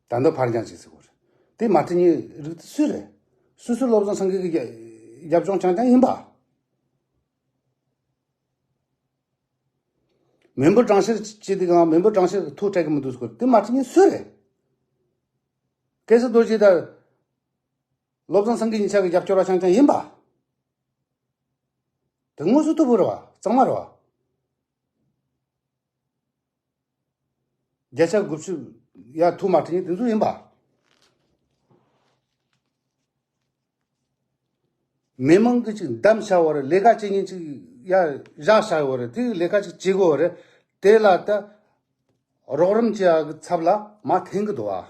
ད་འདོད་ཕར་འགྱངས་བྱེད་ཟེར་དགོས་རེད། དེ་མ་བསྟན་ཉིན་རིགས་དེ་སུ་རེད། སོ་སོའི་བློ་བཟང་སེང་གེ་གི་རྒྱབ་ལྗོངས་རྐྱང་རྐྱང་ཡིན་པ། མི་འབོར་གྲངས་བཤེར་བྱེད་དུས་གང་མི་འབོར་གྲངས་བཤེར་གྱི་ཐོ་སྤྲད་གི་མི་འདུག་ཟེར་གོ་དེ་མ་བྲིས་ཉིན་སུ་རེད། ཀེ་སི་རྡོ་རྗེ་དང་བློ་བཟང་སེང་གེ་གཉིས་ཆ་གི་རྒྱབ་སྐྱོར་བ་ཆང་ཆང་ཡིན་པ། དེ་དངོས་སུ་ཐུབ་པོ་རེད་བ། གཙང་མ་རེད་བ། བརྒྱ་ཆ་དགུ་བཅུ་ཡར་ཐོ་མ་བྲིས་ཉིན་དེ་ཚོ་ཡིན་པ། མི་མང་གི་ཅིག་འདམ་བྱ་བ་རེད། ལས་ཀ་བྱེད་མཁན་ཅིག་ཡར་བཞག་བྱ་བ་རེད། དེ་ལས་ཀ་ཅིག་བྱེད་དགོས་བ་རེད། དེ་ལ་ད་རོགས་རམ་བྱེད་ཡག་གི་ཚབ་ལ་མ་འཐེན་གི་འདུག་བ།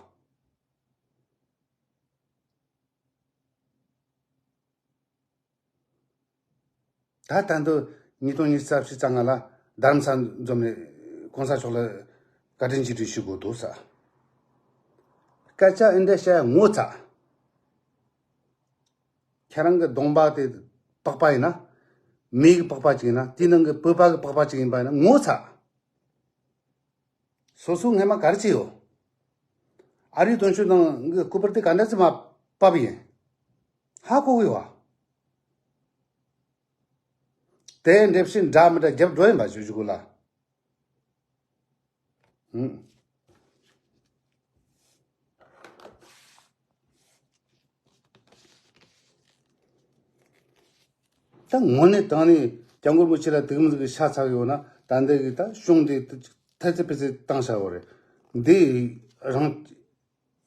ད་ད་འདི་ཉིས་སྟོང་ཉི་ཤུ་རྩ་བཞི་རྩ་ལྔ་ལ་རྡ་རམ་ས་འཛོམས་ནས་གོང་ས་མཆོག་ལ་བཀའ་དྲིན་རྗེས་དྲན་ཞུ་དགོས་འདུག་ས། སྐད་ཆ་འདི་འདྲ་བཤད་ངོ་ཚ། ཁྱེད་རང་གི་གདོང་པ་དེ་པགས་པ་ཡིན་ན། མི་གི་པགས་པ་ཅིག་ཡིན་ན། དེའི་ནང་གི་བོད་པ་གི་པགས་པ་ཅིག་ཡིན་པ་ཡིན་ན་ངོ་ཚ། སོ་སོ་སྔས་མ་ག་རེ་བྱས་ཡོད། ཨ་རིའི་དོན་གཅོད་ནང་གི་སྐུ་པར་དེ་ག་འདྲ་ཙམ་མ་ཕབ་ཡིན། ཧ་གོ་གི་ཡོད་བ། དེ་འགྲེལ་བཤད་འདྲ་མི་འདྲ་རྒྱབ་འགྲོ་ཡིན་པ་ཞུ་རྒྱུ་གོ་ལ། ཧུམ། ད་དངོས་གནས་དྲང་གནས་སྐྱབས་མགོན་རིན་པོ་ཆེ་ལ་དེ་མོ་ཟིག་གི་ཤ་ཚ་གི་ཡོད་ན། ད་འདི་གི་ད་གཞུང་འདི་ཐེ་ཚེ་ཕི་ཚེ་བཏང་བྱ་བ་རེད། འདི་རང་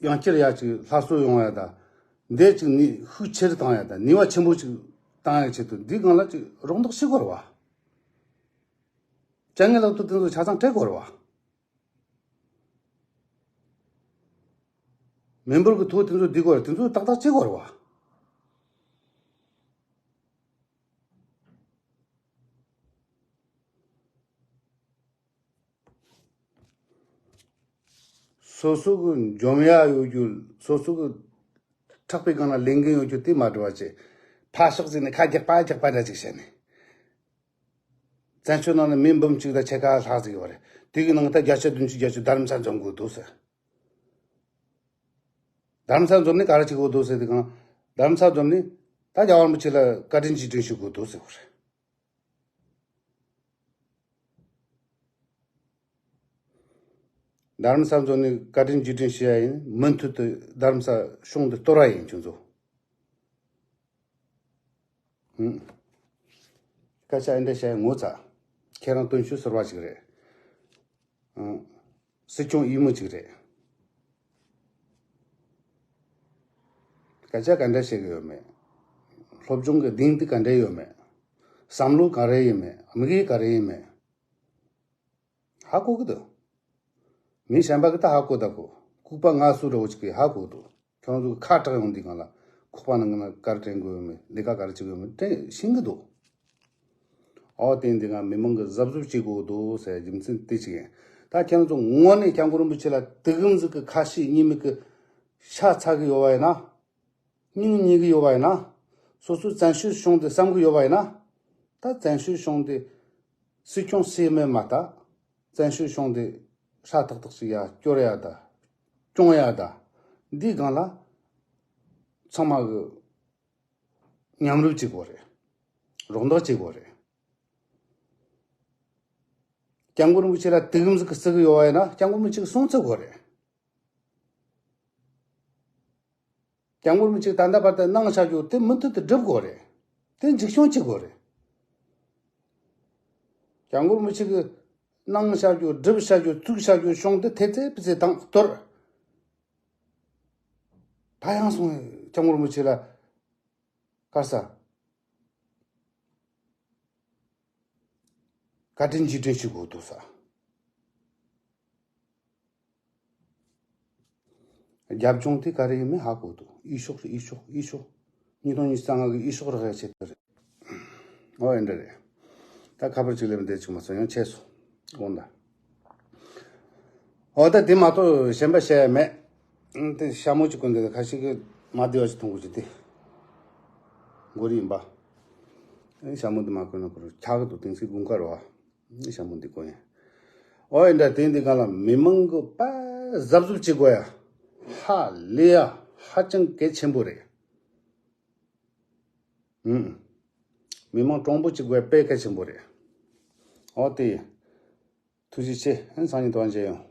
ཡང་བསྐྱར་ཡ་ཅིག་སླར་གསོ་ཡོང་ཡ་ད། འདི་ཅིག་ནི་ཤུགས་ཆེར་བཏང་ཡ་ད། ནུས་པ་ཆེན་པོ་ཅིག་བཏང་ཡ་ཆེད་དུ་འདི་སྒང་ལ་ཅིག་རོགས་འདེགས་བྱེད་དགོས་རེད་བ། ཅ་ངེ་ལག་ཏུ་དེ་ཚོ་ཆ་ཚང་སྤྲད་དགོས་རེད་བ། མི་འབོར་གྱི་ཐོ་དེ་ཚོ་བསྡུ་དགོས་རེད། དེ་ཚོ་ཏག་ཏག་བྱེད་དགོས་རེད་བ། སོ་སོ་གི་འཇོམས་ཡ་ཡོད་རྒྱུ། སོ་སོ་གི་ཕྲག་པའི་སྒང་ལ་ལེན་མཁན་ཡོད་རྒྱུ་དེ་མ་འགྲོ་བ་བྱེད། ཕར་ཕྱོགས་ཟིག་ནས་ཁ་རྒྱག་པ་རྒྱག་པ་འདྲ་ཅིག་བྱས་ནས། བཙན་བྱོལ་ནང་ནས་མི་འབུམ་གཅིག་དང་ཕྱེད་ཀ་ལྷག་ཟིག་ཡོད་རེད། དེ་གི་ནང་ད་བརྒྱ་ཆ་བདུན་ཅུ་བརྒྱད་ཅུ་རྡ་རམ་ས་འཛོམས་དགོས་འདུག་ཟེར། རྡ་རམ་ས་འཛོམས་ནས་ག་རེ་བྱེད་དགོས་འདུག་ཟེར་དུས་གང་། རྡ་རམ་ས་འཛོམས་ནས་ད་རྒྱལ་བ་རིན་པོ་ཆེ་ལ་བཀའ་དྲིན་རྗེས་དྲན་ཞུ་དགོས་འདུག་ཟེར་བ་རེད། རྡ་རམ་ས་འཛོམས་ནས་བཀའ་དྲིན་རྗེས་དྲན་ཞུ་ཡ་ཡིན། མུ་མཐུད་དུ་རྡ་རམ་ས་གཞུང་འདི་གཏོར་བ་ཡིན་ཁྱོད་ཚོ། ཧུམ། སྐད་ཆ་འདི་འདྲ་བཤད་ངོ་ཚ། ཁྱེད་རང་སྟོན་ཤུགས་ཟོར་བ་ཞིག་རེད། ཨང་། སྲིད་སྐྱོང་ཡིད་མི་གཅིག་རེད། སྐད་ཆ་ག་འདྲ་བཤད་གི་ཡོད་མེད། སློབ་སྦྱོང་གི་གདེང་དེ་ག་འདྲ་ཡོད་མེད། བསམ་བློ་ག་རེ་ཡིན་མེད། དམིགས་ཡུལ་ག་རེ་ཡིན་མེད། ཧ་གོ་གི་འདུག་མི་གཞན་པ་གི་ད་ཧ་གོ་ད་གོ། ལྐུགས་པ་ང་སུ་འདྲ་བོ་ཅིག་གིས་ཧ་གོ་འདུག་ཁྱོད་ཚོ་གི་ཁ་གྲག་ཡོང་དུས་སྒང་ལ་ཁོག་པ་ནང་གི་ན་ག་རེ་དྲན་དགོས་ཡོད་མེད། ལས་ཀ་ག་རེ་བྱེད་དགོས་ཡོད་མེད་དྲན་ཤེས་གི་འདུག་ཨོ་དེ་འདི་ང་མི་མང་གི་གཟབ་གཟབ་བྱེད་དགོས་འདུག་ཟེར་རྒྱུ་མཚན་དེ་ཅིག་ཡིན། ད་ཁྱེད་རང་ཚོ་དངོས་གནས་སྐྱབས་མགོན་རིན་པོ་ཆེ་ལ་དེ་གམ་ཟིག་གི་ཁ་ཞེ་གཉིས་མེད་གི་ཤ་ཚ་གི་ཡོད་པ་ཡིན་ན། སྙིང་ཉེ་གི་ཡོད་པ་ཡིན་ན། སོ་སོའི་བཙན་བྱོལ་གཞུང་དེ་བསམ་གི་ཡོད་པ་ཡིན་ན། ད་བཙན་བྱོལ་གཞུང་དེ་སྲིད་སྐྱོང་སྲིད་མེད་མ་ལྟ། བཙན་བྱོལ་གཞུང་དེ་ཧྲ་ཐག་ཐག་ཞིག་ཡར་སྐྱོར་ཡ་ད། སྐྱོང་ཡ་ད། འདིའི་སྒང་ལ་ཚང་མ་གི་མཉམ་རུབ་བྱེད་དགོས་རེད། རོགས་འདེགས་བྱེད་དགོས་རེད། སྐྱབས་མགོན་རིན་པོ་ཆེ་ལ་དེ་གམ་ཟིག་གི་བརྩི་གི་ཡོད་པ་ཡིན་ན་སྐྱབས་མགོན་རིན་པོ་ཆེ་གི་གསུང་ཚུལ་དགོས་རེད། སྐྱབས་མགོན་རིན་པོ་ཆེ་ད་ལྟ་བར་དུ་གནང་བཞག་རྒྱུ་དེ་མུ་མཐུད་དུ་སྒྲུབ་དགོས་རེད། དེ་འཛུགས་སྐྱོང་བྱེད་དགོས་རེད། སྐྱབས་མགོན་རིན་པོ་ཆེ་གི་གནང་བཞག་རྒྱུ། སྒྲུབ་བཞག་རྒྱུ། བཙུགས་བཞག་རྒྱུ་གཞུང་དེ་ཐེ་ཚེ་ཕི་ཚེ་དང་གཏོར། ད་ཡང་སོང་སྐྱབས་མགོན་རིན་པོ་ཆེ་ལ་དཀར་ས་བཀའ་དྲིན་རྗེས་དྲན་ཞུ་དགོས་འདུག་ས། རྒྱབ་ལྗོངས་དེ་ག་རེ་ཡིན་མིན་ཧ་གོ་འདུག་འོས་ཤོག་རེད། འོས་ཤོག་འོས་ཤོག་ཉིས་སྟོང་ཉི་ཤུ་རྩ་ལྔ་གི་འོས་ཤོག་རག་ཡ་ཆེད་དུ་རེད། ཨོ་ཨེ་འདྲ་རེད། ད་ཁ་པར་ཅིག་ལེན་བསྡད་ཅིག་མ་སོང་ཡང་ཆད་སོང་། དགོངས་དག་ཨོ་ད་དེ་མ་གཏོགས་གཞན་པ་བཤད་ཡ་མེད། ཨང་། དེ་ཞྭ་མོ་ཅིག་གོན་འདུག་ཁ་ཤས་ཀྱིས་མ་བདེ་བ་ཞིག་མཐོང་གི་ཅིག་དེ། མགོ་རིལ་ཡིན་པ། ཨེ་ཞྭ་མོ་འདི་མ་གོན་ན་ཁོ་རང་འཁྱག་གི་འདུག་དེང་སང་དགུན་ཁ་རེད་བ། ཨེ་ཞྭ་མོ་འདི་གོན་ཡ། ཨོ་ཨེ་འདྲ་དེ་འདི་གང་ལ་མི་མང་གི་དཔེ་གཟབ་གཟབ་བྱེད་དགོས་ཡ། ཧ་ལས་ཡ། ཧ་ཅང་གལ་ཆེན་པོ་རེད། ཨུམ། མི་མང་གྲོང་པོ་གཅིག་དགོས་དཔེ་གལ་ཆེན་པོ་རེད། ཨོ་དེ། ཐུགས་རྗེ་ཆེ། ཨན་སང་ཉིན་དུ་མཇལ་ཡོང་།